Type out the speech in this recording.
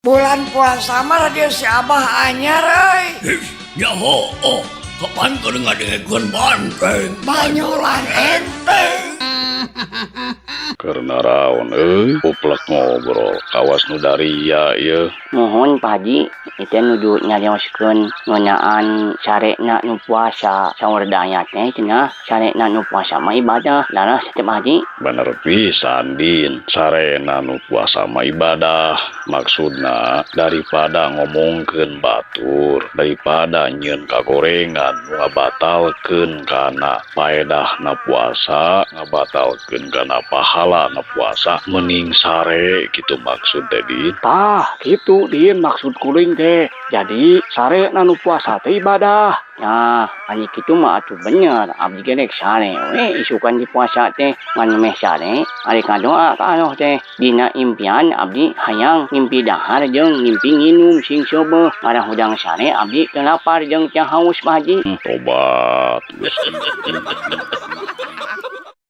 Bulan puasa mah radio si Abah anyar euy. Ya oh, kapan keur ngadengekeun banteng? Banyolan enteng. Keur naraon euy, uplek ngobrol kawas nu daria ieu. Muhun, Pak Haji, itu nuju nyarioskeun ngeunaan sarena nu puasa. Saur daya teh cenah sarena nu puasa mah ibadah. Laras teh, Pak Haji? Bener pisan, Din, sarena nu puasa mah ibadah. Maksudna, daripada ngomongkeun batur, daripada nyieun kagorengan nu ngabatalkeun kana paedahna puasa, ngabatalkeun kana pahala na puasa, mending sare, gitu maksud teh, Din. Tah, kitu, Din, maksud kuring teh. Jadi sarena nu puasa teh ibadah. Nah, ari kitu mah atuh bener. Abdi ge rek sare we isukan di puasa teh, ngan meh sare ari kadoa ka Allah teh. Dina impian abdi hayang ngimpi dahar jeung ngimpi nginum sing seubeuh. Ngarah hudang sare abdi teu lapar jeung teu haus, Pak Haji. Tobat geus.